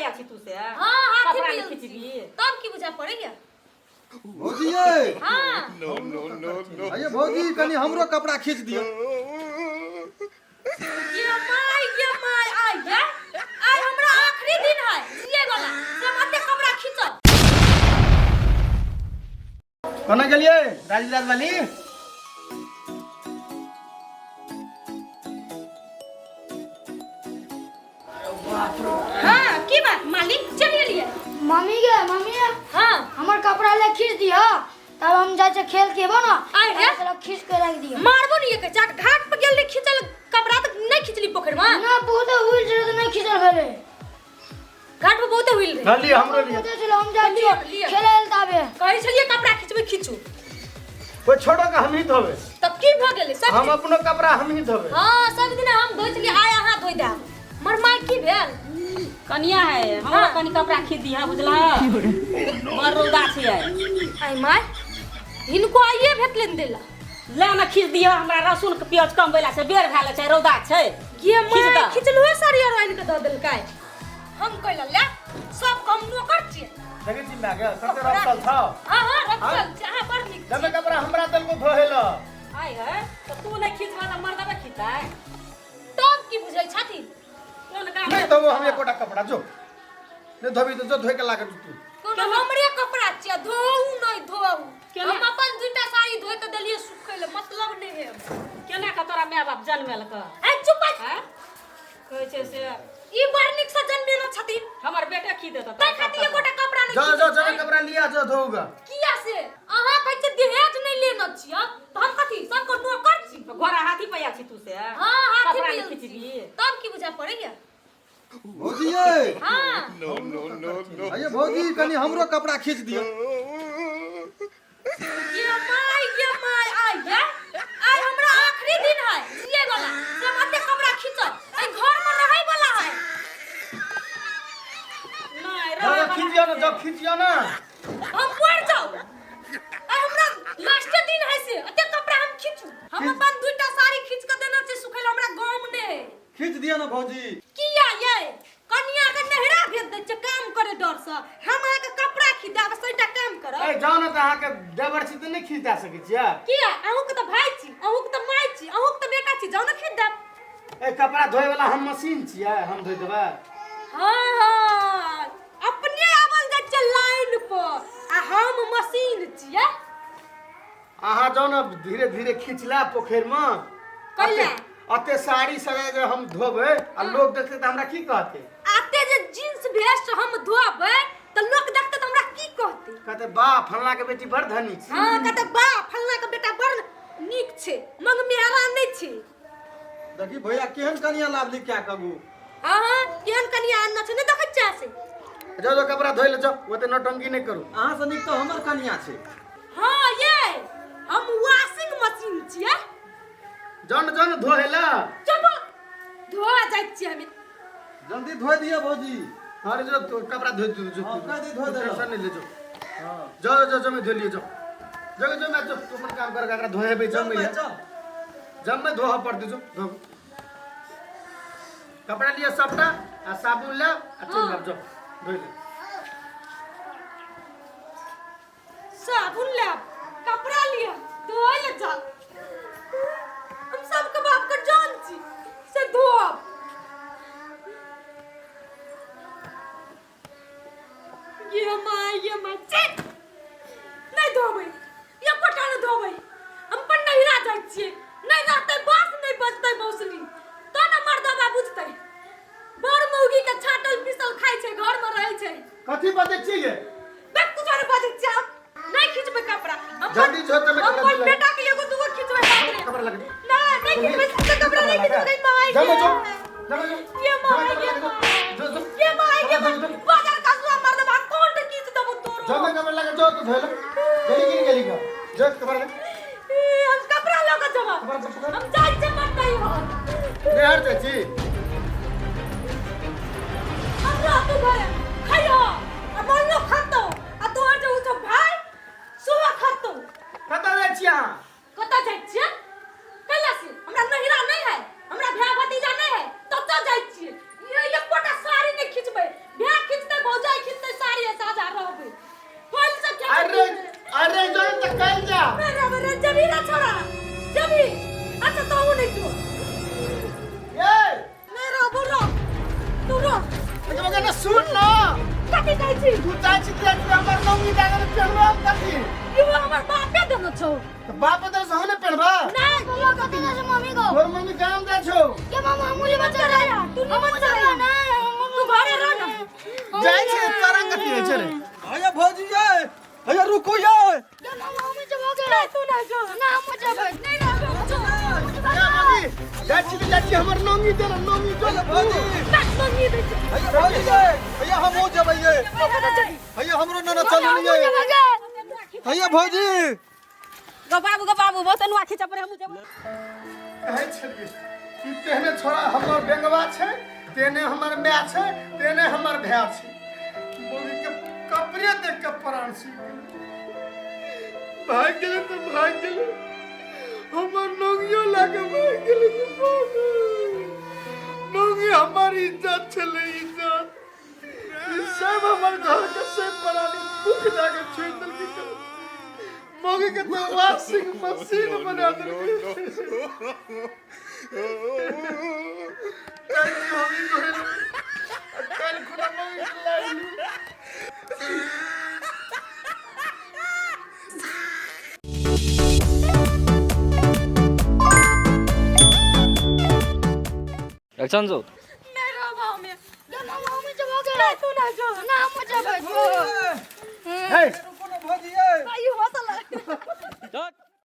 पैया छी तू से? हाँ, हाथी कपड़ा नहि पियल छी। खिचबी? तब की बुझा पड़ैया? भौजी ये। हाँ। अये भौजी, कनी हमरो कपड़ा खींच दियौ। ये my, ये my, आइ ये आइ हमरा आखिरी दिन है जिए वाला, से हम एते कपड़ा खींचब। कोना गेलियै राजविराज वाली? हाँ, की बात मालिक, चल गेलियै? मम्मी गे, मम्मी। हाँ। हमर कपड़ा ले खींच दिह, तब हम जाइ छै खेल के एबो ना। आइ रे। तब खींच के रख दिह। मारबो नहीं एक चाट। घाट पर गेल रही खींचल कपड़ा तऽ नहीं खींचली पोखरि में? ना, बहुत हुइल छलै तऽ नहि खींचल भेलै। घाट पर बहुते हुइल रहे। लिअ, हमरो लिअ। बहुते छलै, हम जाइ लिअ, छियै लिअ। खेलै लए ताबे। कहै छलियै कपड़ा खींचबै, खींचू। कोई छोड़ो के हम ही धोबे। तब की भऽ गेलै सब? हम अपनो कपड़ा हम ही धोबे। हाँ, सब दिन हम धोइ छलियै, आइ अहाँ धोइ देब। मर माय, की भेल? कनिया है, हमरा कनी कपड़ा खींच दिहा, बुझला? बड़ रौदा छै आइ। आइ माय, हिनको आइए भेटलनि देला। ले ने, खींच दिहा हमरा। लहसुन के प्याज कमबै ला छै, बेर भए गेल छै, रौदा छै। ये खींच माय, दऽ। खिचलुए साड़ी आर आनि के दऽ देलकै। हम कहला ले सबके हम नौकर छियै। देखै छी माय गे, कते रखल छौ। हाँ हाँ, रखल छै। अहाँ बड़ नीक जमे छियै। कपड़ा हमरा देलको धोहे ल। आइ है तऽ तू नहि खींचबह तऽ मर्दबे खींचतै। तब की बुझै छथिन? कोन काम? नहीं धोबो हम एकोटा कपड़ा। जो नहीं धोबी तो जो धोए के लागत तू। कोनो हमरे कपड़ा छियै, धोउ नहि धोउ। केना? हम अपन दुइटा साड़ी धोइ के देलियै सुखै लए, मतलब नहि है। केना कऽ तोरा माय बाप जनमेलक? ए चुप। आँय? कहै छै से ई बड़ नीक से जनमेने छथिन। हमर बेटे खींच देतौ। तै खातिर एकोटा कपड़ा नहि जो खींचै जो छै। जमे कपड़ा लिया, जो धोऊगा। किया से अहाँ कहै छियै दहेज नहि लेने छियै, तऽ हम कथी सबके नौकर छी? घोड़ा हाथी पैया छी तू से? हाँ, हाथी कपड़ा नहि पियल छी। खींचबी? तब की बुझा पड़ैया? भौजी ये। हाँ। अये भौजी, कनी हमरो कपड़ा खींच दियौ। ये my, ये my, आइ ये आइ हमरा आखिरी दिन है जिए वाला, से हम एते कपड़ा खींचब। एहि घर में रहै वाला है। नहि जो रहै जो खींचियो ना, जो खींचियो ना। हम मर जाऊ। आइ हमरा लास्टे दिन है, से एते कपड़ा हम खींचू? हम अपन दुइटा साड़ी खींच के देने छी सुखै लए, हमरा गम नहि है। खींच दिअ ना भौजी। किया ये? कनिया के नहरा भेज दै छै काम करे डर से, हम अहाँ के कपड़ा खींच देब, सैटा काम करब। ए जाओ ना, तऽ अहाँके देवर छी तऽ नहि खींच दए सकै छियै? किया? अहूँ के तऽ भाई छी, अहूँ के तऽ माय छी, अहूँ के तऽ बेटा छी, जाउ ने खींच देब। ए कपड़ा धोए वाला हम मशीन छियै, हम धोइ देबै? हाँ हाँ, अपने आवल जाइ छै लाइन पर आ हम मशीन छियै। अहाँ जाउ ने, धीरे धीरे खींच ला पोखरिमे। कैला? अते साड़ी सजा जे हम धोबै आ लोग देखतै तऽ हमरा की कहतै? आते जे जींस भेस्ट हम धोबै तऽ लोक देखतै तऽ हमरा की कहतै? कहतै वाह, फल्लाँ के बेटी बड़ धनी छै। हाँ, कहतै वाह, फल्लाँ के बेटा बड़ नीक छै, मंगमिहारा नहि छै। देखी भैया, केहन कनिया लाभली क्या कहू। हाँ हाँ, केहन कनिया आनने छै, नहि देखै छियै से? जाओ जाओ, कपड़ा धोइ ले जाओ, ओते नौटंकी नहि करू। अहाँ से नीक तऽ हमर कनिया छै। हाँ ये, हम वॉशिंग मशीन छियै। जाउ ने, जाउ ने धोए ला। चुप, धोआ जाइ छियै हमे। जल्दी धोइ दिअ भौजी। अरे जो तो कपड़ा धो दो जो। हाँ, कह दी धो देलक। टेंशन नहीं ले जो। हाँ। जाओ जाओ, जो मैं धो लिए, जाओ जाओ जो मैं, जो तू अपन काम कर, एकरा धोए बे। चल जम भाई, चल। जम में धोह पड़ते, जो धो कपड़ा लिया सबटा आ साबुन ले आ चल आब, जो धोइ ले। साबुन लाब, कपड़ा लिया, धोए ले जा। हम सबके बाप के जान छी से धोब। ये माय, ये माय, छी, नहीं धोबै, ये पटा नहीं धोबै। हम अपन नहिरा जाइ छियै, नहीं रहतै बास, नहीं बचतै बौसली, तो ने मर्दबा बुझतै। बड़ मौगी के छाटल पीसल खाइ छै, घर में रहै छै। कथी बजै छियै ये? बे, कुछ और बजै छियै हम। नहीं खींचबै कपड़ा हम। जल्दी जो तमे हम कपड़ा अपन दिला। बेटा के एगो दूगो खींचबै, बाप रे। कपड़ा लगा दे। नहीं, नहीं खींचबै, सबके कपड़ा नहीं खींचबै माय। जमा जो, जमा जो। ये माय, ये माय। जो जो। ये माय, ये माय, बाजार कसुआ मर्दबा कोन के खींच देबो तोरो। जमा कपड़ा लगा, जो तू धोले गेली कि नहीं गेली का, जो कपड़ा लगा। ए, हम कपड़ा लऽ के जमा कपड़ा सब पकड़। हम जाइ छै मत नहीं हो। नहीं हट जाइ छी। हम रहतू घरे खइहो आ बोललो खातो, आ तोहर जे उ सब भाई सुबह खातो। कतऽ जाइ छी अहाँ? कतऽ जाइ छियै? कैला से हमरा नहिरा नहीं है, हमरा भाय भतीजा नहीं है? तब तो जाइ छियै। ये एकोटा साड़ी नहीं खिचबै, भाय खिच छी। तू जाइ छी कि हमर नौनी दादा पेनबा कथी? ई हमर बापे देने छौ। तऽ बाप दे से हम ने पेनबा। नहीं। मामा कथी दे छै मम्मी को? तोर मम्मी काम जाइ छौ। ये मामा हम मुझे बचा रहा है। तू नहीं हम बचा बचा ना, हम तू घरे रह ना। जाइ छी तोरा कथी होइ छै रे? अये भौजी ये, अये रुकू ये। ये मामा हम जब हो गए। नहीं, तू नहीं जो। ना हम जब नहीं रह जो। ए मम्मी, जाइ छी तऽ जाइ छी, हमर नौनी दे नौनी जो। अये भौजी, ना नहीं दे छी। अये भौजी ये, अये हमहूँ जेबै ये। अये हमरो ननद चलू ये। अये भौजी। गो बाबू, गो बाबू, बहुत नुआ खींच पर हमहूँ जेबै। कहै छलियै कि तेहने छोड़ा हमर बेंगवा छै, तेहने हमर माय छै, तेहने हमर भाय छै। मम्मी के कपड़े देख के प्राण सीख गेलै, भागि गेलै तऽ भागि गेलै, हमर नौंगियो लए के भागि गेलै। नौंगी हमर इज्जत छलै, इज्जत। ई सब हमर घर के सब प्राणी दुख दए के छोड़ि देलकै। मौगी के तऽ वॉशिंग मशीन बना देलकै। काल्हि खुना मौगी के लाइली। एक्शन जो। नहीं रहबा हमे। ये मामा हम जब हो गए। नहीं, तू नहीं जो। ना हम जब हे रुकू ने भौजी ये। आइयो हंसल। चल।